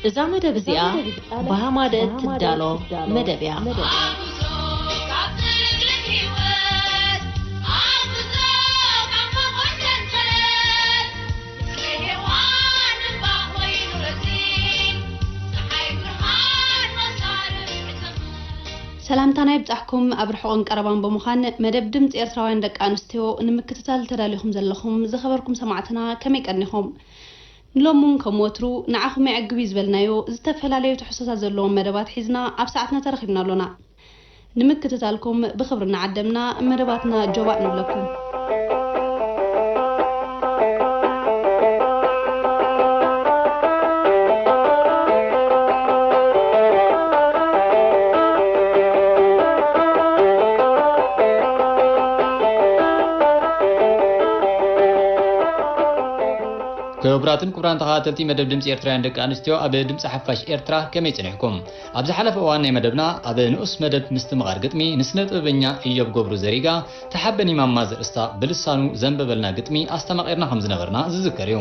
እዛ መደብ እዚኣ ብሃማደ ትዳሎ መደብ እያ። ሰላምታና ይብጻሕኩም። ኣብ ርሑቕን ቀረባን ብምዃን መደብ ድምጺ ኤርትራውያን ደቂ ኣንስትዮ ንምክትታል ተዳሊኹም ዘለኹም ዝኸበርኩም ሰማዕትና ከመይ ቀኒኹም? ንሎሚ እውን ከም ወትሩ ንዓኹም የዕግብ እዩ ዝበልናዮ ዝተፈላለዩ ትሕዝቶታት ዘለዎም መደባት ሒዝና ኣብ ሰዓትና ተረኺብና ኣሎና። ንምክትታልኩም ብኽብሪ እናዓደምና መደባትና ጆባእ ንብለኩም። ክቡራትን ክቡራን ተኸታተልቲ መደብ ድምፂ ኤርትራውያን ደቂ ኣንስትዮ፣ ኣብ ድምፂ ሓፋሽ ኤርትራ ከመይ ጸኒሕኩም? ኣብ ዝሓለፈ እዋን ናይ መደብና ኣብ ንኡስ መደብ ምስትምቓር ግጥሚ ንስነ ጥበበኛ እዮብ ገብሩ ዘሪጋ ተሓበኒ ማማ ዘርእስታ ብልሳኑ ዘንበበልና ግጥሚ ኣስተማቒርና ከም ዝነበርና ዝዝከር እዩ።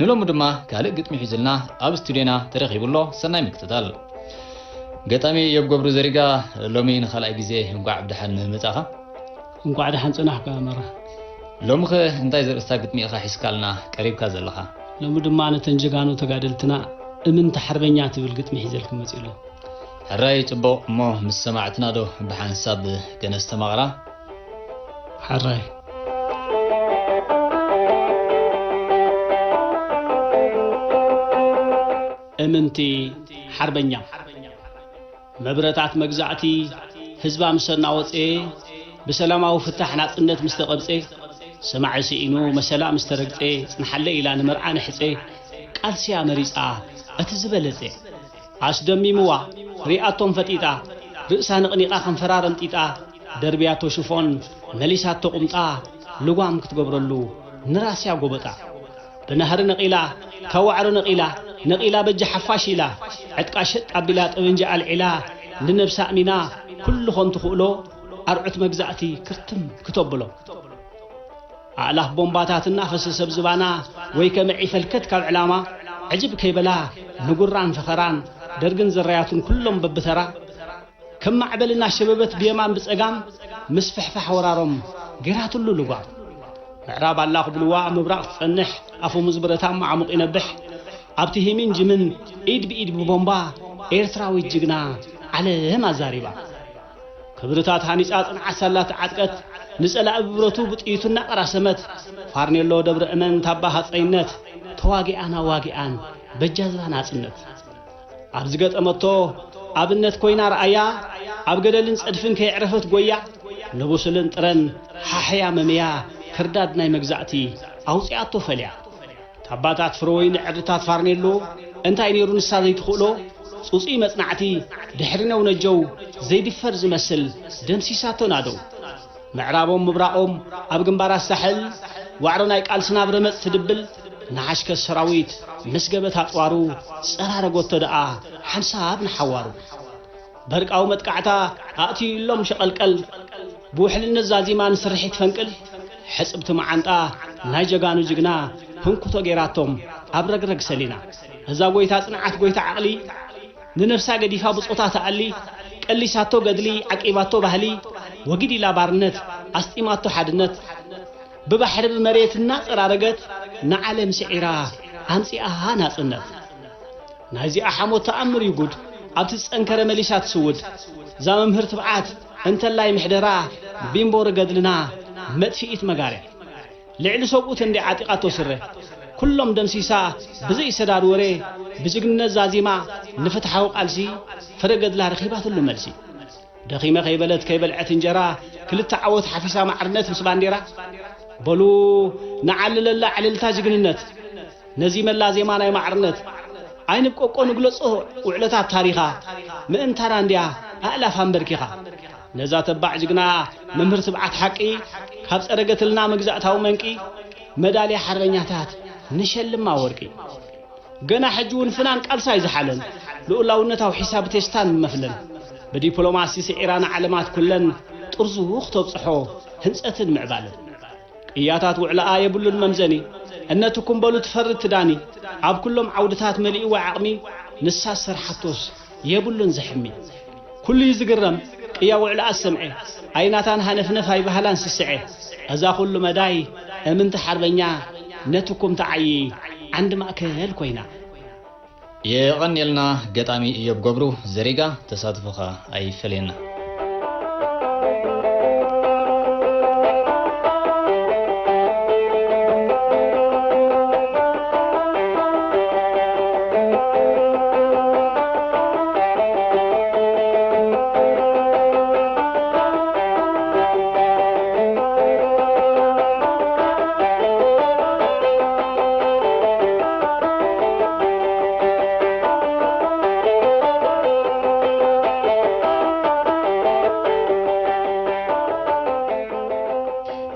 ንሎሚ ድማ ካልእ ግጥሚ ሒዙልና ኣብ ስቱድዮና ተረኺቡ ኣሎ። ሰናይ ምክትታል። ገጣሚ እዮብ ገብሩ ዘሪጋ፣ ሎሚ ንኻልኣይ ግዜ እንቋዕ ብደሓን መጻኻ። እንቋዕ ደሓን ጸናሕካ መራ። ሎሚ ኸ እንታይ ዘርእስታ ግጥሚ ኢኻ ሒዝካልና ቀሪብካ ዘለኻ? ሎሚ ድማ ነተን ጀጋኑ ተጋደልትና እምንቲ ሓርበኛ ትብል ግጥሚ ሒዘልኩም መጺኡ ኣሎ። ሕራይ ጽቡቕ፣ እሞ ምስ ሰማዕትና ዶ ብሓንሳብ ከነስተማቕራ? ሕራይ። እምንቲ ሓርበኛ። መብረታት መግዛእቲ ህዝባ ምስ ኣናወጸ፣ ብሰላማዊ ፍታሕ ናጽነት ምስ ተቐብጸ፣ ሰማዒ ስኢኑ መሰላ ምስ ተረግጸ፣ ጽንሓለ ኢላ ንመርዓ ንሕጸ፣ ቃልሲያ መሪጻ እቲ ዝበለጸ። ኣስደሚምዋ ሪኣቶም ፈጢጣ፣ ርእሳ ንቕኒቓ ከንፈራ ረምጢጣ፣ ደርብያቶ ሽፎን መሊሳቶ ቁምጣ፣ ልጓም ክትገብረሉ ንራስያ ጎበጣ። ብናህሪ ነቒላ፣ ካብ ዋዕሮ ነቒላ፣ ነቒላ በጃ ሓፋሽ ኢላ፣ ዕጥቃ ሸጥ ኣቢላ ጠበንጃ ኣልዒላ፣ ንነብሳ ኣእሚና፣ ኩሉ ከም ትኽእሎ ኣርዑት መግዛእቲ ክርትም ክተብሎ። ኣእላፍ ቦምባታት እናፈሰሰ ብዝባና፣ ወይ ከመዒ ፈልከት ካብ ዕላማ፣ ዕጅብ ከይበላ፣ ንጉራን ፈኸራን፣ ደርግን ዝራያቱን ኩሎም በብተራ፣ ከም ማዕበል እናሸበበት ብየማን ብጸጋም ምስፍሕፋሕ ወራሮም ገይራትሉ ልጓም። ምዕራብ ኣላ ክብልዋ ምብራቕ ትጸንሕ፣ ኣፈሙዝ ብረታ ኣማዓሙቕ ይነብሕ። ኣብቲ ሂምን ጅምን ኢድ ብኢድ ብቦምባ ኤርትራዊት ጅግና ዓለም ኣዛሪባ። ክብርታት ሃኒጻ ጽንዓት ሳላ ተዓጥቀት፣ ንጸላኢ ብብረቱ ብጥይቱ እናቐራሰመት፣ ፋርኔሎ ደብረ እመን ታባ ሃጸይነት፣ ተዋጊኣን ኣዋጊኣን በጃ ዝባ ናጽነት። ኣብ ዝገጠመቶ ኣብነት ኮይና ረኣያ፣ ኣብ ገደልን ጸድፍን ከየዕረፈት ጎያ፣ ንቡስልን ጥረን ሓሕያ መምያ፣ ክርዳድ ናይ መግዛእቲ ኣውጺኣቶ ፈልያ። ታባታት ፍረወይኒ ዕርድታት ፋርኔሎ፣ እንታይ ነይሩ ንሳ ዘይትኽእሎ፣ ጽጹይ መጽናዕቲ ድሕሪ ነውነጀው፣ ዘይድፈር ዝመስል ደምሲሳቶ ናደው። ምዕራቦም ምብራቖም ኣብ ግንባራት ሳሕል፣ ዋዕሮ ናይ ቃልስና ኣብ ረመጽ ትድብል፣ ንሓሽከት ሰራዊት ምስ ገበት ኣጽዋሩ ጸራረጎቶ ደኣ ሓንሳብ ንሓዋሩ። በርቃዊ መጥቃዕታ ኣእትዩሎም ሸቐልቀል፣ ብውሕልነት ዛዚማ ንስርሒት ፈንቅል፣ ሕጽብቲ መዓንጣ ናይ ጀጋኑ ጅግና ህንኩቶ ጌራቶም ኣብ ረግረግ ሰሊና። እዛ ጎይታ ጽንዓት ጎይታ ዓቕሊ፣ ንነፍሳ ገዲፋ ብጾታ ትኣሊ፣ ቀሊሳቶ ገድሊ፣ ዓቂባቶ ባህሊ፣ ወጊድ ኢላ ባርነት፣ ኣስጢማቶ ሓድነት፣ ብባሕሪ ብመሬት እናጸራረገት፣ ንዓለም ስዒራ ኣምጺኣ ናጽነት። ናይዚኣ ሓሞት ተኣምር እዩ ጉድ፣ ኣብቲ ዝጸንከረ መሊሳ ትስውድ። እዛ መምህር ትብዓት እንተላይ ምሕደራ፣ ቢምቦሪ ገድልና መጥፍኢት መጋርያ። ልዕሊ ሰብኡት እንዲ ዓጢቓቶ ስረ፣ ኩሎም ደምሲሳ ብዘይሰዳድ ወረ፣ ብጅግንነት ዛዚማ ንፍትሓዊ ቃልሲ፣ ፍረ ገድላ ረኺባትሉ መልሲ። ደኺመ ከይበለት ከይበልዐት እንጀራ፣ ክልተ ዓወት ሓፊሳ ማዕርነት ምስ ባንዴራ። በሉ ንዓልለላ ዕልልታ ጅግንነት፣ ነዚ መላ ዜማ ናይ ማዕርነት። ኣይንብቀቆ ንግለጾ ውዕለታት ታሪኻ፣ ምእንታና እንድያ ኣእላፍ ኣንበርኪኻ። ነዛ ተባዕ ጅግና መምህር ትብዓት ሓቂ፣ ካብ ጸረገትልና መግዛእታዊ መንቂ፣ መዳልያ ሓርበኛታት ንሸልማ ወርቂ። ገና ሕጂ እውን ፍናን ቃልሳ ኣይዝሓለን፣ ልኡላውነታዊ ሒሳብ ቴስታን መፍለን። ብዲፕሎማሲ ስዒራ ንዓለማት ኩለን ጥርዙ ክተብጽሖ ህንጸትን ምዕባለን። ቅያታት ውዕለኣ የብሉን መምዘኒ፣ እነትኩም በሉ ትፈርድ ትዳኒ፣ ኣብ ኩሎም ዓውድታት መሊእዋ ዓቕሚ፣ ንሳ ዝሰርሓቶስ የብሉን ዝሕሚ። ኩሉ እዩ ዝግረም፣ ቅያ ውዕሎ ኣሰምዐ፣ ኣይናታን ሃነፍነፍ ኣይባህላን ስስዐ። እዛ ኩሉ መዳይ እምንቲ ሓርበኛ ነትኩም ተዓዪ ዓንዲ ማእከል ኮይና። የቐንየልና ገጣሚ ኢዮብ ገብሩ ዘሪጋ፣ ተሳትፎኻ ኣይፈለየና።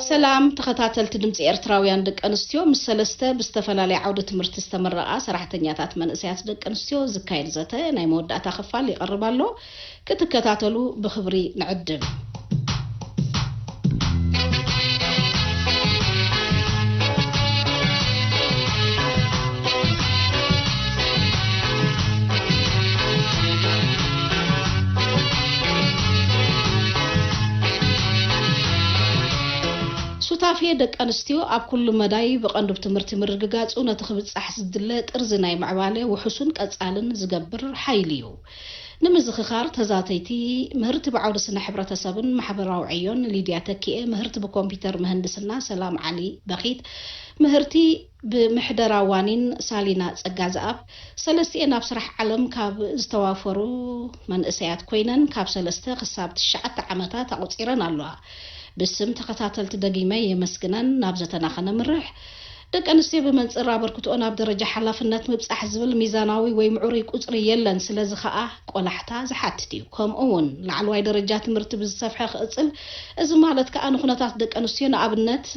ሰላም ተኸታተልቲ ድምፂ ኤርትራውያን ደቂ ኣንስትዮ፣ ምስ ሰለስተ ብዝተፈላለየ ዓውደ ትምህርቲ ዝተመረቓ ሰራሕተኛታት መንእሰያት ደቂ ኣንስትዮ ዝካየድ ዘተ ናይ መወዳእታ ክፋል ይቐርብ ኣሎ። ክትከታተሉ ብኽብሪ ንዕድም። ሱታፌ ደቂ ኣንስትዮ ኣብ ኩሉ መዳይ ብቐንዱ ብትምህርቲ ምርግጋጹ ነቲ ክብጻሕ ዝድለ ጥርዚ ናይ ምዕባለ ውሑስን ቀጻልን ዝገብር ሓይሊ እዩ። ንምዝኽኻር ተዛተይቲ ምህርቲ ብዓውዲ ስነ ሕብረተሰብን ማሕበራዊ ዕዮን ሊድያ ተኪኤ፣ ምህርቲ ብኮምፒውተር ምህንድስና ሰላም ዓሊ በኺት፣ ምህርቲ ብምሕደራ ዋኒን ሳሊና ጸጋዝኣብ፣ ሰለስቲኤን ኣብ ስራሕ ዓለም ካብ ዝተዋፈሩ መንእሰያት ኮይነን ካብ ሰለስተ ክሳብ ትሽዓተ ዓመታት ኣቑጺረን ኣለዋ። ብስም ተኸታተልቲ ደጊመ የመስግነን። ናብ ዘተና ከነምርሕ፣ ደቂ ኣንስትዮ ብመንጽር ኣበርክትኦን ኣብ ደረጃ ሓላፍነት ምብጻሕ ዝብል ሚዛናዊ ወይ ምዕሩይ ቁጽሪ የለን። ስለዚ ከኣ ቆላሕታ ዝሓትት እዩ። ከምኡ እውን ላዕለዋይ ደረጃ ትምህርቲ ብዝሰፍሐ ክቕጽል፣ እዚ ማለት ከኣ ንኹነታት ደቂ ኣንስትዮ ንኣብነት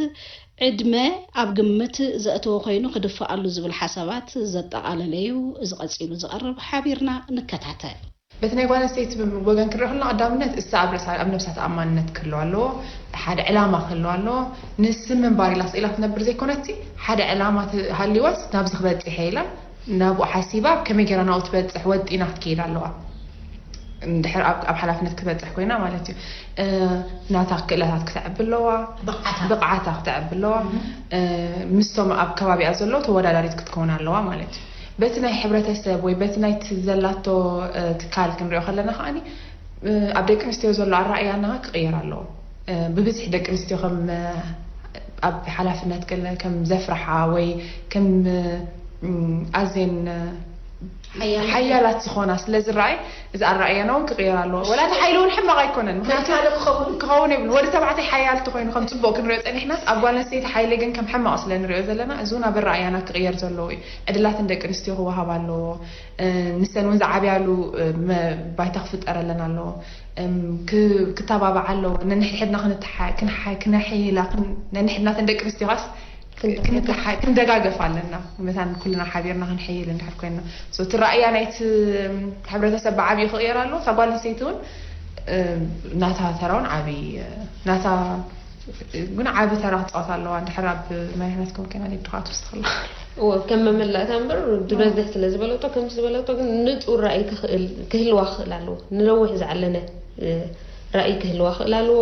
ዕድመ ኣብ ግምት ዘእተወ ኮይኑ ክድፈኣሉ ዝብል ሓሳባት ዘጠቓለለ እዩ። እዚ ቀጺሉ ዝቐርብ ሓቢርና ንከታተል። በቲ ናይ ጓል ኣንስተይቲ ወገን ክንሪኦ ከለና ቀዳምነት እሳ ኣብ ርእሳ ኣብ ነብሳ ተኣማንነት ክህልዋ ኣለዎ። ሓደ ዕላማ ክህልዋ ኣለዎ። ንስም ምንባር ኢላ ስኢላ ትነብር ዘይኮነትሲ ሓደ ዕላማ ሃልይዋስ ናብዚ ክበጽሕ እየ ኢላ ናብኡ ሓሲባ ከመይ ገይራ ናብኡ ትበጽሕ ወጢና ክትከይድ ኣለዋ። እንድሕር ኣብ ኣብ ሓላፍነት ክትበጽሕ ኮይና ማለት እዩ። እ፣ ናታ ክእለታት ክተዕቢ ኣለዋ። ብቕዓታ። ብቕዓታ ክተዕቢ ኣለዋ። እ፣ ምስቶም ኣብ ከባቢኣ ዘለዉ ተወዳዳሪት ክትከውን ኣለዋ ማለት እዩ። በቲ ናይ ሕብረተሰብ ወይ በቲ ናይቲ ዘላቶ፣ እ፣ ትካል ክንሪኦ ከለና ከኣኒ፣ እ፣ ኣብ ደቂ ኣንስትዮ ዘሎ ኣረኣእያና ክቕየር ኣለዎ። እ፣ ብብዝሒ ደቂ ኣንስትዮ ከም፣ እ፣ ኣብ ሓላፍነት ገለ ከም ዘፍርሓ ወይ ከም፣ እ፣ ኣዝየን፣ እ፣ ሓያላት። ሓያላት ዝኾና ስለ ዝረኣይ፣ እዚ ኣረኣእያና እውን ክቕየር ኣለዎ። ወላ እቲ ሓይሊ እውን ሕማቕ ኣይኮነን። ምኽንያቱ ከልካሊ ክኸውን። ክኸውን የብሉን። ወዲ ተባዕታይ ሓያል እንተኾይኑ ከም ጽቡቕ ክንሪኦ ጸኒሕናስ፣ ኣብ ጓል ኣንስተይቲ ሓይሊ ግን ከም ሕማቕ ስለ ንሪኦ ዘለና፣ እዚ እውን ኣብ ኣረኣእያና ክቕየር ዘለዎ እዩ። ዕድላትን ደቂ ኣንስትዮ ክወሃብ ኣለዎ። እ፣ ንሰን እውን ዝዓብያሉ፣ እ፣ መ-፣ ባይታ ክፍጠረለን ኣለዎ። እም፣ ክ-፣ ክተባብዓ ኣለዎ። ነንሕድሕድና ክንተሓ-፣ ክንሓ-፣ ክነሐይላ፣ ክን-፣ ነንሕድናተን ደቂ ኣንስትዮ ኻስ ክንደጋገፍ። ክንተሓ-፣ ክንደጋገፍ ኣለና። መታን ኩልና ሓቢርና ክንሐይል እንድሕር ኮይንና። ሶ፣ እቲ ረኣያ ናይቲ፣ እም፣ ሕብረተሰብ ብዓብዩ ክቕየር ኣለዎ። እታ ጓል ኣንስተይቲ እውን፣ እም፣ ናታ ተራ እውን ዓብይ፣ ናታ ግን ዓቢ ተራ ክጻወት ኣለዋ። እንድሕር ኣብ መሪሕነትኩም ኮይና፣ ሊድኻ ትውስኽ ኣለዋ። እወ፣ ከም መመላእታ እምበር፣ ዝበዝሕ ስለ ዝበለቶ፣ ከምቲ ዝበለቶ ግን ንጹር ራእይ ክኽእል፣ ክህልዋ ክኽእል ኣለዎ። ንነዊሕ ዝዓለመ፣ እ፣ ራእይ ክህልዋ ክኽእል ኣለዎ።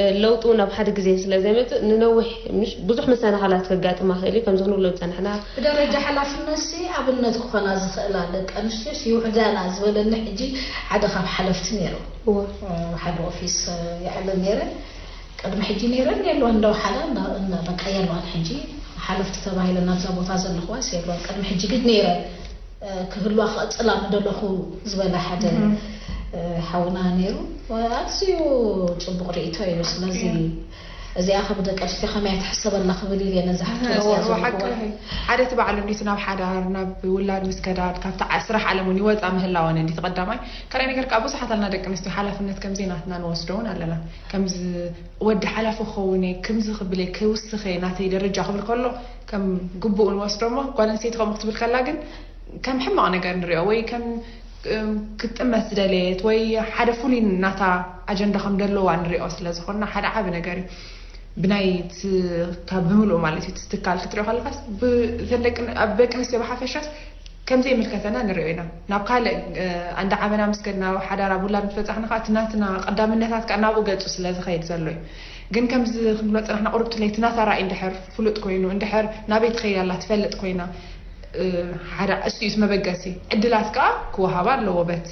እ፣ ለውጢ እውን ኣብ ሓደ ግዜ ስለ ዘይመጽእ፣ ንነዊሕ፣ ምሽ-፣ ብዙሕ መሰናኽላት ከጋጥማ ክእል እዩ። ከምዚ ክንብሎ ዝጸናሕና ብደረጃ ሓላፍነትሲ ኣብነት ክኾና ዝኽእላ ደቂ ኣንስትዮስ ይውሕዳና ዝበለኒ ሕጂ ሓደ ካብ ሓለፍቲ ነይሩ። እወ። እ፣ ሓደ ኦፊስ፣ እ፣ ይዕለ ነይረ። ቅድሚ ሕጂ ነይረን የለዋን፣ እንዳወሓዳ እንዳ-፣ እንዳ-፣ በቃ የለዋን። ሕጂ ሓለፍቲ ተባሂለን ኣብዛ ቦታ ዘለኽዋስ የለዋን። ቅድሚ ሕጂ ግን ነይረን፣ እ፣ ክህልዋ ክቕጽላ ምደለኹ ዝበለ ሓደ፣ እህ። እ፣ ሓውና ነይሩ። ኣዝዩ ጽቡቕ ርእይቶ እዩ። ስለዚ እያ። እዚኣ ካብ ደቂ ኣንስትዮ ከመይ ትሕሰበላ ክብል ኢለ ነዛ ሕቶ እህ፣ እዚኣ እዋ፣ ዘለኽዋ። ሓቂ። ሓደ እቲ በዓል እንዲቱ ናብ ሓዳር፣ ናብ ውላድ ምስ ከዳድ፣ ካብቲ ዓ-፣ ስራሕ ዓለም እውን ይወጻ ምህላወን እንዲቲ ቀዳማይ። ካልኣይ ነገር ከኣ ብዙሓት ኣልና ደቂ ኣንስትዮ ሓላፍነት ከምዚ ናትና ንወስዶ እውን ኣለና። ከምዚ ወዲ ሓላፊ ክኸውን እየ፣ ከምዚ ክብል እየ፣ ክውስኽ እየ፣ ናተይ ደረጃ ክብል ከሎ ከም ግቡእ ንወስዶ እሞ፣ ጓል ኣንስተይቲ ከምኡ ክትብል ከላ ግን ከም ሕማቕ ነገር ንሪኦ ወይ ከም፣ እም፣ ክትጥመት ዝደለየት ወይ ሓደ ፍሉይ ናታ ኣጀንዳ ከም ደለዋ ንሪኦ ስለ ዝኾንና ሓደ ዓቢ ነገር እዩ። ብናይ ት-፣ ካብ ብምልኡ ማለት እዩ፣ እቲ ትካል ክትሪኦ ከለኻስ ብ-፣ እተን ደቂ፣ ኣብ ደቂ ኣንስትዮ ብሓፈሻስ ከም ዘይምልከተና ንሪኦ ኢና። ናብ ካልእ፣ እ፣ ኣንዳ ዓመና ምስ ከድና፣ ናብ ሓዳር ኣብ ውላድ ምስ በጻሕና ከኣ፣ እቲ ናትና ቀዳምነታት ከኣ ናብኡ ገጹ ስለ ዝኸይድ ዘሎ እዩ። ግን ከምዚ ክንብሎ ዝጸናሕና፣ ቁሩብ ትለይ እቲ ናታ ራእይ እንድሕር ፍሉጥ ኮይኑ፣ እንድሕር ናበይ ትኸይድ ኣላ ትፈልጥ ኮይና፣ እ፣ ሓደ እሱ እዩ እቲ መበገሲ። ዕድላት ከኣ ክወሃባ ኣለዎ በት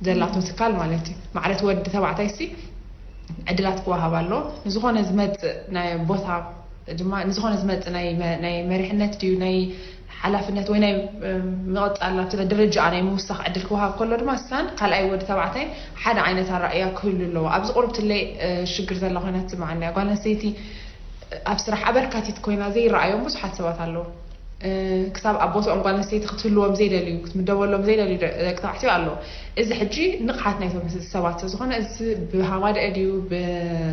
ዘላቶ ትካል ማለት እዩ። ማዕረ እቲ ወዲ ተባዕታይ ሲ ዕድላት ክወሃብ ኣለዎ። ንዝኾነ ዝመጽእ ናይ ቦታ ድማ፣ ንዝኾነ ዝመጽእ ናይ መ-፣ ናይ መሪሕነት ድዩ፣ ናይ ሓላፍነት ወይ ናይ፣ እ፣ ምቕጻል ናብቲ ደረጃኣ ናይ ምውሳኽ ዕድል ክወሃብ ከሎ ድማ፣ እሳን ካልኣይ ወዲ ተባዕታይ ሓደ ዓይነት ኣራእያ ክህሉ ኣለዎ። ኣብዚ ቁሩብ ትለይ፣ እ፣ ሽግር ዘላ ኮይና ትስምዓኒ እያ። ጓል ኣንስተይቲ ኣብ ስራሕ ኣበርካቲት ኮይና ዘይረኣዮም ብዙሓት ሰባት ኣለዉ። እ፣ ክሳብ ኣብ ቦትኦም ጓል ኣንስተይቲ ክትህልዎም ዘይደልዩ፣ ክትምደበሎም ዘይደልዩ ደ-፣ ደቂ ተባዕትዮ ኣለዉ። እዚ ሕጂ ንቕሓት ናይቶም ሰባት ስለ ዝኾነ፣ እዚ ብሃዋደአ ድዩ፣ ብ-፣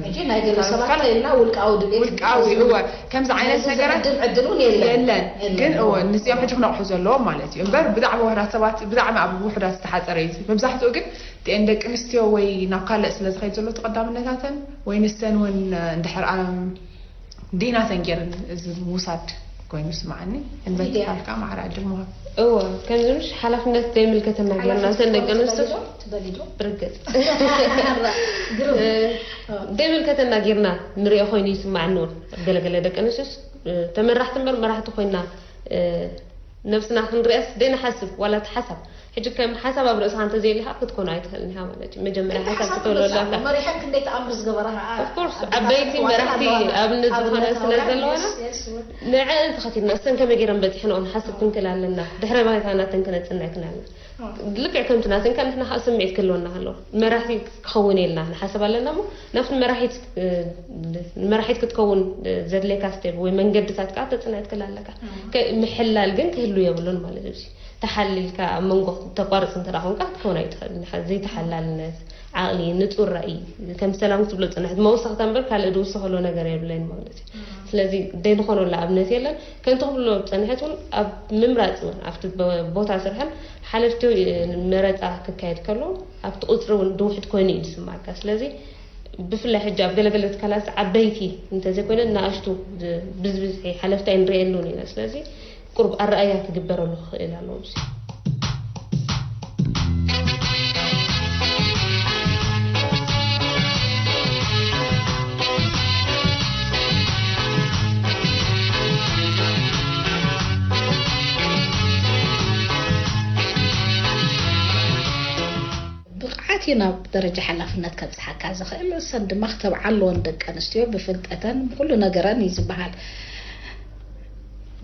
ሕጂ ናይ ገለ ሰባት ትካል ኢልና ውልቃዊ ድሌት ውልቃዊ፣ እወ፣ ከምዚ ዓይነት ነዚ ነገራት ዝዕድል ዕድል እውን የለን። የለን። የለን። ግን፣ እወ፣ ንዚኦም ሕጂ ክነቕሑ ዘለዎም ማለት እዩ። እምበር ብጣዕሚ ውሑዳት ሰባት፣ ብጣዕሚ ኣብ ውሑዳት ዝተሓጸረ እዩ። መብዛሕትኡ ግን እቲአን ደቂ ኣንስትዮ ወይ ናብ ካልእ ስለ ዝኸይድ ዘሎ ተቐዳምነታተን፣ ወይ ንሰን እውን እንድሕር፣ ኣም፣ ዲናተን ገይረን እዚ ምውሳድ ኮይኑ ይስምዓኒ። እንበትካልካ ማዕረ ዕድል ምሃብ። እወ፣ ከምዚ ምሽ ሓላፍነት ዘይምልከተና ጌርና ሓላፍነት እተን ደቂ ክትወስድ ኣንስትዮ ትደሊ ዶ? ትደሊ ዶ? ብርግጽ። ግርም። እ፣ እ። ዘይምልከተና ጌርና ንሪኦ ኮይኑ ይስምዓኒ እውን። ገለገለ ደቂ ኣንስትዮስ፣ እ፣ ተመራሕቲ እምበር መራሕቲ ኮይና፣ እ፣ ነብስና ክንሪኣስ ዘይንሓስብ፣ ዋላ እቲ ሓሳብ። ሕጂ ከም ሓሳብ ኣብ ርእስኻ እንተዘየሊኻ ክትኮኖ ኣይትኽእልን ኢኻ ማለት እዩ። መጀመርያ እንተ ሓሳብ ሓሳብ ክትብሎ ትመጽእ ኣለካ። መሪሐን ክንደይ ተኣምር ዝገበራ ኸኣ ኦፍ ኮርስ፣ ኣብ ዓበይቲ ተሳትፎ መራሕቲ ኣለዋ። ኣብነት ኣብ ዝኾነ እምነታውያን ስለ ዘለዋና፣ የስ፣ የስ፣ እውን። ንዐን ተኸቲልና፣ እሰን ከመይ ገይረን በጺሐንኦ ንሓስብ ክንክእል ኣለና። ድሕረ ባይታ ናተን ክነጽንዕ ክናልና። ኦ። ልክዕ ከምቲ ናተን ከኣ ንሕና ከኣ ስምዒት ክህልወና ከለዎ። መራሕቲ ክኸውን የልና ንሓስብ ኣለና እሞ፣ ናብቲ መራሒት፣ እ፣ ንመራሒት ክትከውን፣ እ፣ ዘድልየካ ስቴፕ ወይ መንገድታት ከኣ ተጽንዕ ትክእል ኣለካ። ኦ። ከ-፣ ምሕላል ግን ክህሉ የብሉን ማለት እዩ። ተሓሊልካ ኣብ መንጎ ተቋርጽ እንተ ደኣ ኮንካ ክትከውን ኣይትኽእልን ኢኻ። ዘይተሓላልነት፣ ዓቕሊ፣ ንጹር ራእይ፣ ከም ሰላም ክትብሎ ዝጸናሕት መወሰኽታ እምበር ካልእ ዝውሰኸሉ ነገር የብለይን ማለት እዩ። እም። ስለዚ ዘይንኾነሉ ኣብነት የለን። ከምቲ ክብሎ ዝጸንሐት እውን ኣብ ምምራጽ እውን ኣብቲ ቦ-፣ ቦታ ስርሐን ሓለፍቲ መረጻ ክካየድ ከሎ ኣብቲ ቁጽሪ እውን ድውሕድ ኮይኑ እዩ ዝስማዓካ። ስለዚ ብፍላይ ሕጂ ኣብ ገለገለ ትካላት ዓበይቲ እንተዘይኮይነን ንኣሽቱ ብ-፣ ብዝብዝሒ ሓለፍቲ ኣይንርእየሉን ኢና። ስለዚ ቁሩብ ኣረኣእያ ክግበረሉ ክኽእል ኣለዎ። ብቕዓት እዩ ናብ ደረጃ ሓላፍነት ከብጽሓካ ዝኽእል። እሰን ድማ ክተብዓ ኣለወን፣ ደቂ ኣንስትዮ ብፍልጠተን ብኹሉ ነገረን እዩ ዝበሃል።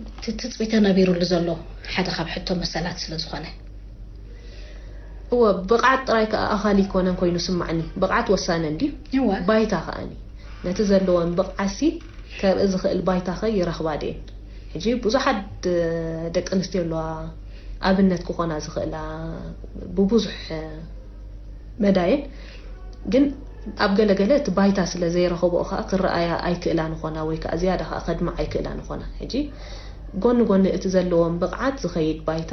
እቲ ትጽቢተ ነቢሩሉ ዘሎ ሓደ ካብ ሕቶ መሰላት ስለ ዝኾነ። እወ፣ ብቕዓት ጥራይ ከኣ ኣኻሊ ኣይኮነን ኮይኑ ስማዕኒ። ብቕዓት ወሳኒ እንድዩ። እወ። ባይታ ከኣኒ ነቲ ዘለወን ብቕዓትሲ ከርኢ ዝኽእል ባይታኸ ይረኽባ ድየን? ሕጂ ብዙሓት፣ እ፣ ደቂ ኣንስትዮ ኣለዋ፣ ኣብነት ክኾና ዝኽእላ ብብዙሕ፣ እ፣ መዳየን። ግን ኣብ ገለ ገለ እቲ ባይታ ስለ ዘይረኸብኦ ከኣ ክረኣያ ኣይክእላን ኾና፣ ወይ ከኣ ዝያዳ ከኣ ከድምዓ ኣይክእላን ኾና። ሕጂ ጎኒ ጎኒ እቲ ዘለወን ብቕዓት ዝኸይድ ባይታ፣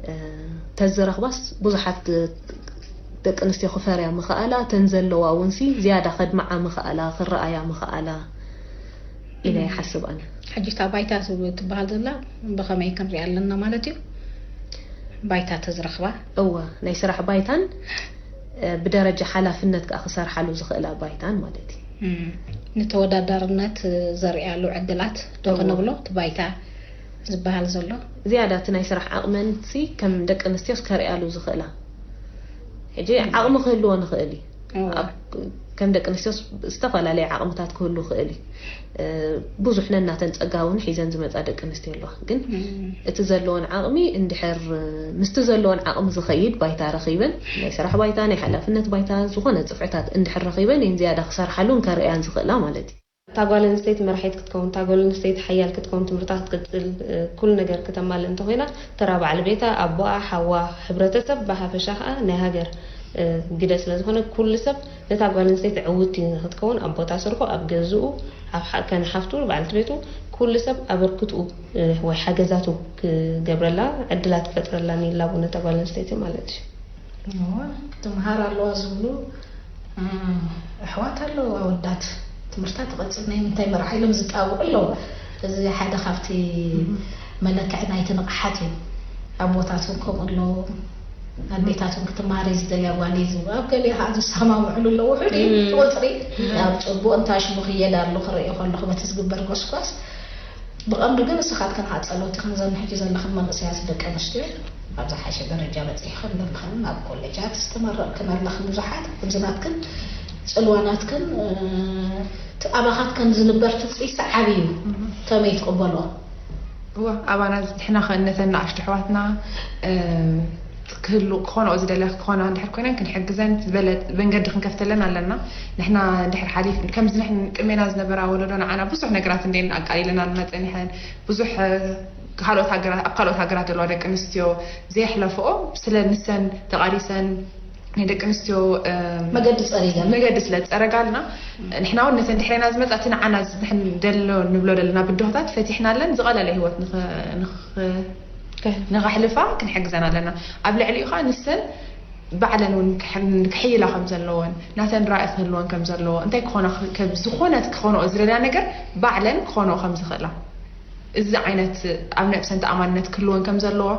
እ፣ ተዝረኽባስ ብዙሓት ደቂ ኣንስትዮ ክፈርያ ምኽኣላ፣ እተን ዘለዋ እውንሲ ዝያዳ ከድምዓ ምኽኣላ፣ ክረኣያ ምኽኣላ ኢለ እም። ይሓስብ ኣነ። ሕጂ እታ ባይታ ትብ-፣ ትበሃል ዘላ ብኸመይ ክንሪኣ ኣለና ማለት እዩ? ባይታ ተዝረኽባ? እወ፣ ናይ ስራሕ ባይታን፣ እ፣ ብደረጃ ሓላፍነት ከኣ ክሰርሓሉ ዝኽእላ ባይታን ማለት እዩ። እም። ንተወዳዳርነት ዘርእያሉ ዕድላት ዶ እወ። ክንብሎ፣ እቲ ባይታ ዝበሃል ዘሎ? ዝያዳ እቲ ናይ ስራሕ ዓቕመንሲ ከም ደቂ ኣንስትዮስ ከርእያሉ ዝኽእላ። ሕጂ እም። ዓቕሚ ክህልዎ ንኽእል እዩ። እወ። ኣብ፣ ከም ደቂ ኣንስትዮስ ዝተፈላለየ ዓቕምታት ክህሉ ይኽእል እዩ። እ፣ ብዙሕ ነናተን ጸጋ እውን ሒዘን ዝመጻ ደቂ ኣንስትዮ ኣለዋ። ግን እም። እቲ ዘለወን ዓቕሚ እንድሕር፣ ምስቲ ዘለወን ዓቕሚ ዝኸይድ ባይታ ረኺበን፣ ናይ ስራሕ ባይታ፣ ናይ ሓላፍነት ባይታ፣ ዝኾነ ጽፍዕታት እንድሕር ረኺበን እየን ዝያዳ ክሰርሓሉን ከርእያን ዝኽእላ ማለት እዩ። እታ ጓል ኣንስተይቲ መራሒት ክትከውን፣ እታ ጓል ኣንስተይቲ ሓያል ክትከውን፣ ትምህርታ ክትቅጽል፣ እ፣ ኩሉ ነገር ክተማልእ እንተኾይና፣ ተራ በዓል ቤታ፣ ኣቦኣ፣ ሓዋ፣ ሕብረተሰብ ብሓፈሻ ከኣ ናይ ሃገር፣ እ፣ ግደ ስለ ዝኾነ፣ ኩሉ ሰብ ነታ ጓል ኣንስተይቲ ዕውትቲ ንኽትከውን ኣብ ቦታ ስርሑ፣ ኣብ ገዝኡ፣ ኣብ ሓ-፣ ከነ ሓፍቱ፣ በዓልቲ ቤቱ፣ ኩሉ ሰብ ኣበርክትኡ፣ እ፣ ወይ ሓገዛቱ ክገብረላ፣ ዕድላት ክፈጥረላን ይላቦ ነታ ጓል ኣንስተይቲ ማለት እዩ። እወ፣ ክትምሃር ኣለዋ ዝብሉ፣ እ፣ ኣሕዋት ኣለዉ፣ ኣወዳት። ትምህርታ ትቐጽል፣ ናይ ምንታይ መርዓ ኢሎም ዝጣበቑ ኣለዉ። እዚ ሓደ ካብቲ እም። መለክዒ ናይቲ ንቕሓት እዩ። ኣቦታት እውን ከምኡ ኣለዉ። ኣዴታት እውን ክትመሃር እየ ዝደልያ ጓል እየ ዝብሉ፣ ኣብ ገሊኡ ከዓ ዝሰማምዕሉ ኣለዉ። ውሑድ እዩ እቲ ቁፅሪ። ኣብ ፅቡቕ እንታይ ሽሙ ክየዳ ኣሎ ክርኢ ከለኹ በቲ ዝግበር ጎስጓስ። ብቐንዱ ግን ንስኻትክን ከዓ ጸሎትክን ዘን ሕጂ ዘለኽን መንእሰያት ደቂ ኣንስትዮ ኣብ ዝሓሸ ደረጃ በፂሕክን ዘለኽን ኣብ ኮሌጃት ዝተመረቕክን ኣለኽን ብዙሓት ኣብዚ ናትክን ጽልዋ ናትክን እ፣ እቲ ኣባኻትክን ዝንበር ትጽቢት ዓቢ እዩ። ከመይ ትቕበልኦ? እወ ኣባና ንሕና ከ ነተን ንኣሽቱ ኣሕዋትና እ፣ ክህሉ ክኾንኦ ዝደለ ክኾና እንድሕር ኮይነን ክንሕግዘን ዝበለ መንገዲ ክንከፍተለን ኣለና። ንሕና እንድሕር ሓሊፍ ከምዚ ንሕን ቅድሜና ዝነበራ ወለዶ ንዓና ብዙሕ ነገራት እንዴን ኣቃሊለና ንመፀን ይሐን ብዙሕ እ፣ ካልኦት ሃገራት ኣብ ካልኦት ሃገራት ዘለዋ ደቂ ኣንስትዮ ዘየሕለፍኦ ስለ ንሰን ተቓሊሰን ናይ ደቂ ኣንስትዮ እ፣ መገዲ ጸሪገን። መገዲ ስለ ዝጸረጋልና ንሕና እውን ነተን ድሕሬና ዝመጻ እቲ ንዓና ዝ- ንሕን ደሎ ንብሎ ዘለና ብድሆታት ፈቲሕናለን ዝቐለለ ህይወት ንኸ- ንኸ- ንኸሕልፋ ክንሕግዘን ኣለና። ኣብ ልዕሊኡ ከዓ ንሰን ባዕለን እውን ክሕ- ክሕይላ ከም ዘለዎን ናተን ራእይ ክህልወን ከም ዘለዎ እንታይ ክኾና ክ- ከብ ዝኾነት ክኾንኦ ዝደልያ ነገር ባዕለን ክኾንኦ ከም ዝኽእላ እዚ ዓይነት ኣብ ነብሰን ተኣማንነት ክህልወን ከም ዘለዎ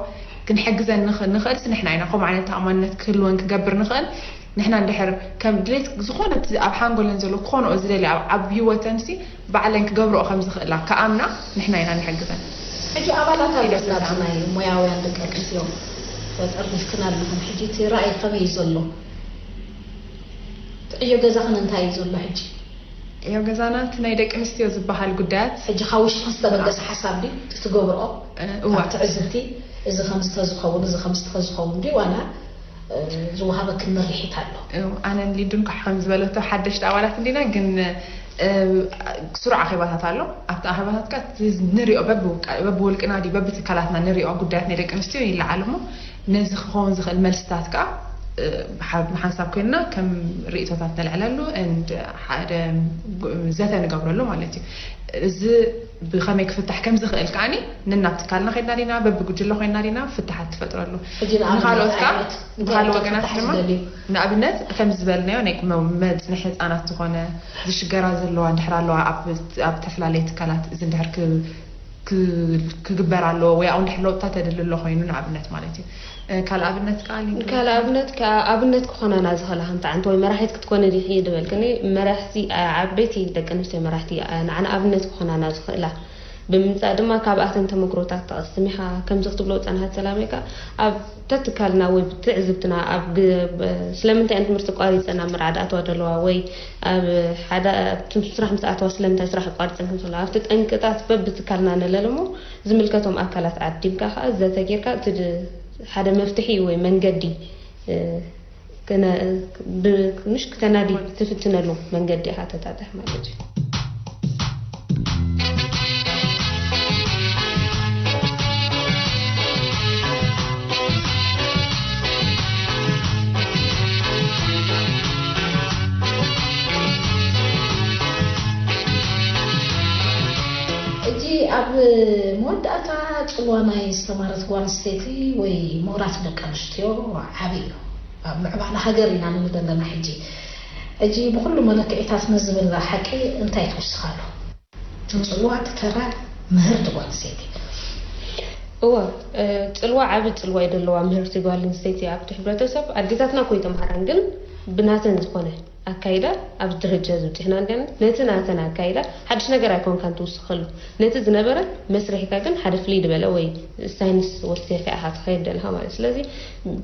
ክንሕግዘን ንኽ- ንኽእልስ ንሕና ኢና። ከምኡ ዓይነት ተኣማንነት ክህልወን ክገብር ንኽእል ንሕና እንድሕር ከም ድሌት ዝኾነ እቲ ኣብ ሓንጎለን ዘሎ ክኾንኦ ዝደልያ ኣብ ኣብ ህይወተንሲ ባዕለን ክገብርኦ ከም ዝኽእላ ክኣምና ንሕና ኢና ንሕግዘን። ሕጂ ኣባላት ኣለና፣ ኢለ እቲ ናይ ሞያውያን ደቂ ኣንስትዮ ጠርኒፍክን ኣለኽን። ሕጂ እቲ ራእይ ከመይ እዩ ዘሎ? እቲ ዕዮ ገዛኽን እንታይ እዩ ዘሎ ሕጂ? ዕዮ ገዛና እቲ ናይ ደቂ ኣንስትዮ ዝበሃል ጉዳያት ሕጂ ካብ ውሽጥኽን ዝተበገሰ ሓሳብ ድዩ እቲ ትገብርኦ? እ፣ እዋ። ካብ ትዕዝብቲ እዚ ከምዚ ተዝኸውን፣ እዚ ከምዚ ተዝኸውን ድዩ ዋላ እ፣ ዝወሃበክን መሪሒት ኣሎ? እው፣ ኣነን ሊዱን ኳሕ ከም ዝበለቶ ሓደሽቲ ኣባላት እንዲና፣ ግን እ፣ ስሩዕ ኣኼባታት ኣሎ። ኣብቲ ኣኼባታት ከኣ እቲ ንሪኦ በብውልቃ- በብውልቅና ድዩ በብትካላትና ንሪኦ ጉዳያት ናይ ደቂ ኣንስትዮ ይለዓል እሞ ነዚ ክኸውን ዝኽእል መልስታት ከኣ እ፣ ብሓ- ብሓንሳብ ኮይንና ከም ርእይቶታት ነልዕለሉ and ሓደ ግ- ዘተ ንገብረሉ ማለት እዩ። እዚ ብኸመይ ክፍታሕ ከም ዝኽእል ከኣኒ ነናብ ትካልና ከድና ዲና በብጉጅለ ኮይንና ዲና ፍትሓት ትፈጥረሉ። ሕጂ ንኣብነት ንኻልኦት ከኣ እንታይ ብኻልእ እንታይ ወገናት ክፍታሕ ድማ ትደልዩ? ንኣብነት ከም ዝበልናዮ ናይ መ- መጽንሒ ህፃናት ዝኾነ ዝሽገራ ዘለዋ እንድሕር ኣለዋ ኣብ ኣብ ዝተፈላለየ ትካላት እዚ እንድሕር ክ- ክ- ክግበር ኣለዎ ወይ ኣብኡ እንድሕር ለውጥታት ተድሊ ኣሎ ኮይኑ ንኣብነት ማለት እዩ። እ፣ ካልእ ኣብነት ከኣ ሊንክ ካልእ ኣብነት ከኣ ኣብነት ክኾናና ዝኽእላ ከምቲ ዓንተ ወይ መራሒት ክትኮኒ ዲኺ ድበልክኒ መራሕቲ ዓ- ዓበይቲ ደቂ ኣንስትዮ መራሕቲ ዓ- ንዓና ኣብነት ክኾናና ዝኽእላ ብምምጻእ ድማ ካብኣተን ተመክሮታት ትቐስም ኢኻ። ከምዚ ክትብሎ ዝጸናሃት ሰላመይ ከኣ ኣብ ተትካልና ወይ ብትዕዝብትና ኣብ ግ- ብ- ስለምንታይ እየን ትምህርቲ ቋሪጸን ኣብ መርዓ ድኣትዋ ዘለዋ ወይ ኣብ ሓደ ኣብ ትም- ስራሕ ምስ ኣተዋ ስለምንታይ ስራሕ ኣቋሪጸን ከም ዘለዋ ኣብቲ ጠንቅታት በብትካልና ንለል እሞ ዝምልከቶም ኣካላት ዓዲምካ ከኣ ዘተ ጌርካ እቲ ድ- ሓደ መፍትሒ ወይ መንገዲ እ፣ ክነ- ብ- ምሽ ክተናዲ ትፍትነሉ መንገዲ ኢኻ ተጣጥሕ ማለት እዩ። ሕጂ ኣብ መወዳእታ ጽልዋ ናይ ዝተማረት ጓል ኣንስተይቲ ወይ ምሁራት ደቂ ኣንስትዮ ዓቢ እዩ። ኣብ ምዕባለ ሃገር ኢና ንብል ዘለና ሕጂ። ሕጂ ብኹሉ መለክዒታት ንዝብል ሓቂ እንታይ ትውስኻሉ? እቲ ጽልዋ፣ እቲ ተራ ምህርቲ ጓል ኣንስተይቲ። እወ፣ እ፣ ጽልዋ ዓቢ ጽልዋ እዩ ዘለዋ ምህርቲ ጓል ኣንስተይቲ ኣብቲ ሕብረተሰብ። ኣዴታትና እኮ ይተምሃራን ግን ብናተን ዝኾነ ኣካይዳ ኣብዚ ደረጃ እዚ በጺሕና እንዲና። ነቲ ናተን ኣካይዳ ሓድሽ ነገር ኣይኮንካን ትውስኸሉ። ነቲ ዝነበረ መስሪሕካ ግን ሓደ ፍልይ ዝበለ ወይ ሳይንስ ወሲኽካ ኢኻ ትኸይድ ዘለኻ ማለት እዩ። ስለዚ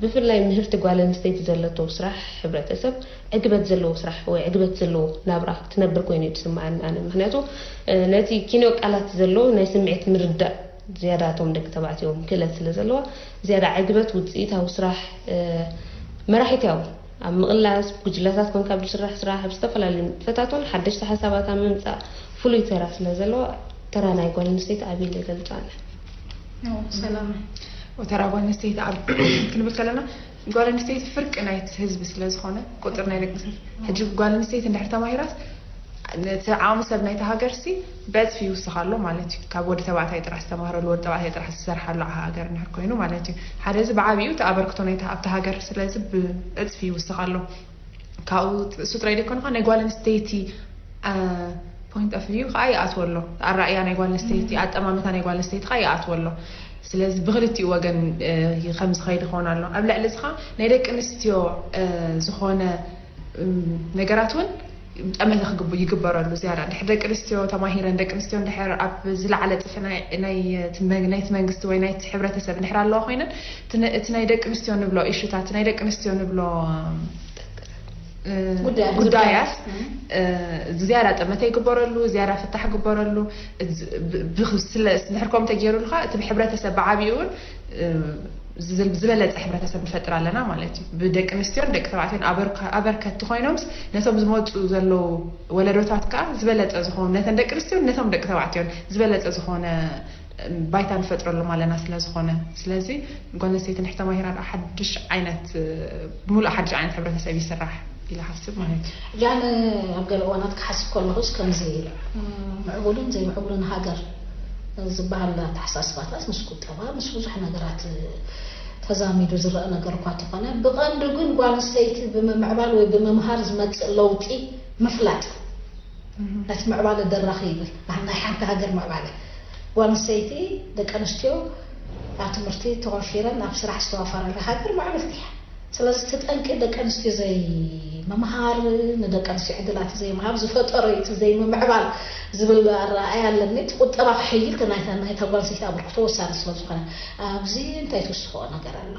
ብፍላይ ምህርቲ ጓል ኣንስተይቲ ዘለቶ ስራሕ ሕብረተሰብ ዕግበት ዘለዎ ስራሕ ወይ ዕግበት ዘለዎ ናብራ ትነብር ኮይኑ እዩ ዝስምዓኒ ኣነ። ምኽንያቱ እ፣ ነቲ ኪኖ ቃላት ዘለዎ ናይ ስምዒት ምርዳእ ዝያዳ እቶም ደቂ ተባዕትዮ ክእለት ስለ ዘለዋ ዝያዳ ዕግበት ውፅኢታዊ ስራሕ እ፣ መራሒት ያው ኣብ ምቕላስ ጉጅለታት ኮንካ ኣብ ዝስራሕ ስራሕ ኣብ ዝተፈላለዩ ንጥፈታት እውን ሓደሽቲ ሓሳባት ኣብ ምምፃእ ፍሉይ ተራ ስለ ዘለዎ ተራ ናይ ጓል ኣንስተይቲ ዓብዪ ኢለ ይገልፆ ኣነ። ሰላም ወተራ ጓል ኣንስተይቲ ኣብ ክንብል ከለና ጓል ኣንስተይቲ ፍርቂ ናይቲ ህዝቢ ስለ ዝኾነ ቁፅር ናይ ደቂ ኣንስትዮ ሕጂ ጓል ኣንስተይቲ እንድሕር ተማሂራስ ነቲ ዓቕሚ ሰብ ናይቲ ሃገር ሲ በእፅፊ ይውስኽ ኣሎ ማለት እዩ። ካብ ወዲ ተባዕታይ ጥራሕ ዝተማህረሉ ወዲ ተባዕታይ ጥራሕ ዝሰርሓሉ ሃገር እንድሕር ኮይኑ ማለት እዩ። ሓደ እዚ ብዓብዩ እቲ ኣበርክቶ ናይቲ ኣብቲ ሃገር ስለዚ ብእፅፊ ይውስኽ ኣሎ። ካብኡ እሱ ጥራይ ደይኮነ ናይ ጓል ኣንስተይቲ አ፣ point of view ከዓ ይኣትወሎ። ኣራእያ ናይ ጓል ኣንስተይቲ፣ ኣጠማምታ ናይ ጓል ኣንስተይቲ ከዓ ይኣትወሎ። ስለዚ ብክልቲኡ ወገን ከም ዝኸይድ ይኸውን ኣሎ። ኣብ ልዕሊ እዚ ከዓ ናይ ደቂ ኣንስትዮ ዝኾነ ነገራት እውን ጠመተ ክግቡ ይግበረሉ። ዝያዳ ድሕር ደቂ ኣንስትዮ ተማሂረን፣ ደቂ ኣንስትዮ እንድሕር ኣብ ዝለዓለ ፅፍሒ ናይ ናይቲ መንግስቲ ወይ ናይቲ ሕብረተሰብ እንድሕር ኣለዋ ኮይነን፣ እቲ ናይ ደቂ ኣንስትዮ ንብሎ ኢሹታት፣ ናይ ደቂ ኣንስትዮ ንብሎ ጉዳያት ዝያዳ ጠመተ ይግበረሉ፣ ዝያዳ ፍታሕ ይግበረሉ። ድሕር ከምኡ ተገይሩሉ ከዓ እቲ ሕብረተሰብ ብዓብኡ እውን ዝበለፀ ሕብረተሰብ ንፈጥር ኣለና ማለት እዩ። ብደቂ ኣንስትዮን ደቂ ተባዕትዮን ኣበርከቲ ኮይኖምስ ነቶም ዝመፁ ዘለዉ ወለዶታት ከዓ ዝበለፀ ዝኾኑ፣ ነተን ደቂ ኣንስትዮን ነቶም ደቂ ተባዕትዮን ዝበለፀ ዝኾነ ባይታ ንፈጥረሎም ኣለና ስለ ዝኾነ። ስለዚ ጓል ኣንስተይቲ ንሕተማሂራ ሓድሽ ዓይነት፣ ሙሉእ ሓድሽ ዓይነት ሕብረተሰብ ይስራሕ ኢለ ሓስብ ማለት እዩ። ጃን፣ ኣብ ገለ እዋናት ክሓስብ ከለኹስ ከምዚ ምዕቡልን ዘይምዕቡልን ሃገር ዝበሃል ኣተሓሳስባታት ምስ ቁጠባ ምስ ብዙሕ ነገራት ተዛሚዱ ዝረአ ነገር እኳ እንተኾነ፣ ብቐንዱ ግን ጓል ኣንስተይቲ ብምምዕባል ወይ ብምምሃር ዝመፅእ ለውጢ ምፍላጥ ነቲ ምዕባለ ደራኺ ይብል። ናይ ሓንቲ ሃገር ምዕባለ ጓል ኣንስተይቲ፣ ደቂ ኣንስትዮ ኣብ ትምህርቲ ተዋፊረን ኣብ ስራሕ ዝተዋፈራሉ ሃገር ምዕብልቲ እያ። ስለዚ እቲ ጠንቂ ደቂ ኣንስትዮ ዘይምምሃር፣ ንደቂ ኣንስትዮ ዕድላት ዘይምሃብ ዝፈጠሮ እዩ። እቲ ዘይምምዕባል ዝብል ኣረኣእያ ኣለኒ። እቲ ቁጠባ ክሕይል ናይታ ጓል ኣንስተይቲ ኣበርክቶ ወሳኒ ስለ ዝኾነ ኣብዚ እንታይ ትውስኽኦ ነገር ኣሎ?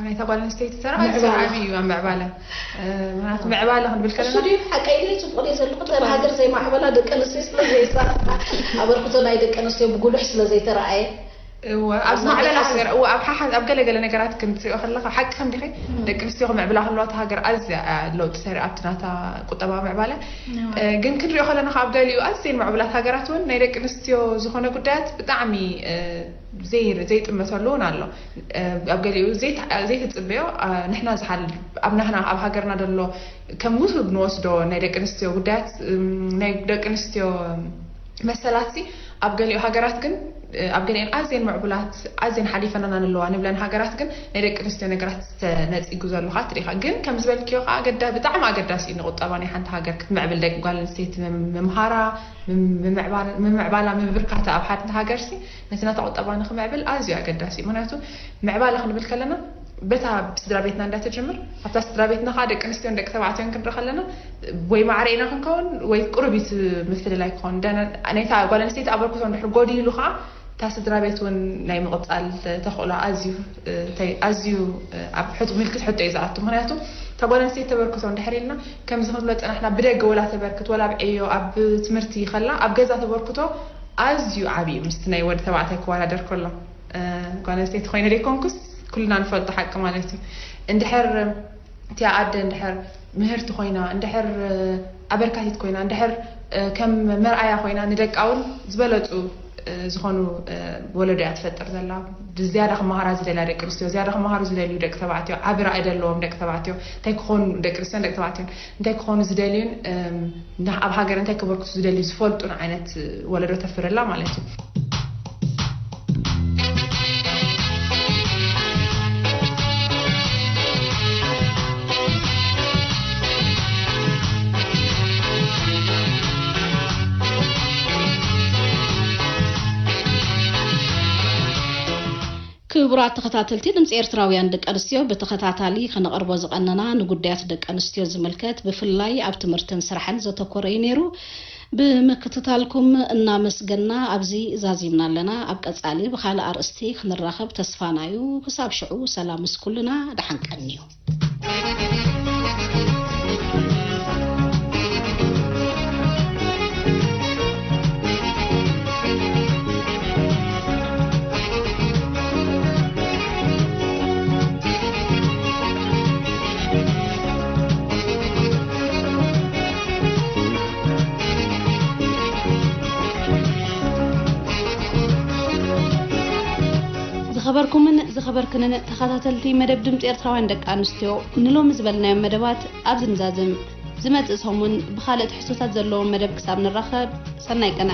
ናይታ ጓል ኣንስተይቲ ተራ ዓብዪ እዩ ኣብ ምዕባለ። ምክንያቱ ምዕባለ ክንብል ከለና እሱ ድዩ ሓቀይ ድዩ? ፅቡቕ ድዩ ዘለኹ? እተን ሃገር ዘይማዕበላ ደቂ ኣንስትዮ ስለ ዘይሰርሓ፣ ኣበርክቶ ናይ ደቂ ኣንስትዮ ብጉሉሕ ስለ ዘይተረኣየ። እወ፣ ኣብ ዝማዕበላ ሃገር፣ እወ፣ ኣብ ሓሓ ኣብ ገለ ገለ ነገራት ክንትሪኦ ከለኻ ሓቂ ከም ዲኺ? ደቂ ኣንስትዮ ክምዕብላ ከለዋ እታ ሃገር ኣዝያ ለውጢ ሰሪዓ ኣብቲ ናታ ቁጠባ ምዕባለ። ግን ክንሪኦ ከለና ካብ ገሊኡ ኣዝየን ምዕቡላት ሃገራት እውን ናይ ደቂ ኣንስትዮ ዝኾነ ጉዳያት ብጣዕሚ ዘይጥመተሉ እውን ኣሎ። ኣብ ገሊኡ ዘይትፅበዮ፣ ንሕና ዝሓል ኣብ ናህና ኣብ ሃገርና ዘሎ ከም ውሱድ ንወስዶ ናይ ደቂ ኣንስትዮ ጉዳያት፣ ናይ ደቂ ኣንስትዮ መሰላት ሲ ኣብ ገሊኡ ሃገራት ግን፣ ኣብ ገሊአን ኣዝየን ምዕቡላት፣ ኣዝየን ሓሊፈናና ንለዋ ንብለን ሃገራት ግን ናይ ደቂ ኣንስትዮ ነገራት ተነፂጉ ዘሎ ከዓ ትሪኢኻ። ግን ከም ዝበልክዮ ከዓ ኣገዳ ብጣዕሚ ኣገዳሲ እዩ ንቁጠባ ናይ ሓንቲ ሃገር ክትምዕብል ደቂ ጓል ኣንስተይቲ ምምሃራ፣ ምምዕባላ ምብርካታ ኣብ ሓንቲ ሃገር ሲ ነቲ ናታ ቁጠባ ንክምዕብል ኣዝዩ ኣገዳሲ እዩ። ምክንያቱ ምዕባለ ክንብል ከለና በታ ብስድራ ቤትና እንዳተጀምር ኣብታ ስድራ ቤትና ከዓ ደቂ ኣንስትዮን ደቂ ተባዕትዮን ክንርኢ ከለና ወይ ማዕረ ኢና ክንከውን ወይ ቁሩብ እዩ እቲ ምፍልላይ ክኸውን። ናይታ ጓል ኣንስተይቲ ኣበርክቶ እንድሕር ጎዲሉ ከዓ እታ ስድራ ቤት እውን ናይ ምቕፃል ተኽእሎ ኣዝዩ ኣዝዩ ኣብ ምልክት ሕቶ እዩ ዝኣቱ። ምክንያቱ እታ ጓል ኣንስተይቲ ተበርክቶ እንድሕር ኢልና ከምዚ ክንብሎ ፀናሕና ብደገ ወላ ተበርክት ወላ ኣብ ዕዮ ኣብ ትምህርቲ ከላ ኣብ ገዛ ተበርክቶ ኣዝዩ ዓብዩ ምስቲ ናይ ወዲ ተባዕታይ ክወዳደር ከሎ ጓል ኣንስተይቲ ኮይነ ዘይኮንኩስ ኩልና ንፈልጦ ሓቂ ማለት እዩ። እንድሕር እቲኣ ኣደ እንድሕር ምህርቲ ኮይና እንድሕር ኣበርካቲት ኮይና እንድሕር ከም መርኣያ ኮይና ንደቃ እውን ዝበለፁ ዝኾኑ ወለዶ እያ ትፈጥር ዘላ። ዝያዳ ክመሃራ ዝደልያ ደቂ ኣንስትዮ ዝያዳ ክመሃሩ ዝደልዩ ደቂ ተባዕትዮ ዓቢ ራእይ ዘለዎም ደቂ ተባዕትዮ እንታይ ክኾኑ ደቂ ኣንስትዮን ደቂ ተባዕትዮን እንታይ ክኾኑ ዝደልዩን ኣብ ሃገር እንታይ ከበርክቱ ዝደልዩ ዝፈልጡን ዓይነት ወለዶ ተፍርላ ማለት እዩ። ክቡራት ተኸታተልቲ ድምፂ ኤርትራውያን ደቂ ኣንስትዮ ብተኸታታሊ ከነቕርቦ ዝቐነና ንጉዳያት ደቂ ኣንስትዮ ዝምልከት ብፍላይ ኣብ ትምህርትን ስራሕን ዘተኮረ እዩ ነይሩ። ብምክትታልኩም እናመስገና ኣብዚ ዛዚምና ኣለና። ኣብ ቀጻሊ ብኻልእ ኣርእስቲ ክንራኸብ ተስፋና እዩ። ክሳብ ሽዑ ሰላም ምስ ኩልና፣ ደሓን ቀንዩ። ዝኸበርኩምን ዝኸበርክንን ተኸታተልቲ መደብ ድምፂ ኤርትራውያን ደቂ ኣንስትዮ፣ ንሎሚ ዝበልናዮም መደባት ኣብዚ ንዛዝም። ዝመጽእ ሰሙን ብኻልእ ትሕዝቶታት ዘለዎም መደብ ክሳብ ንራኸብ፣ ሰናይ ቅነ።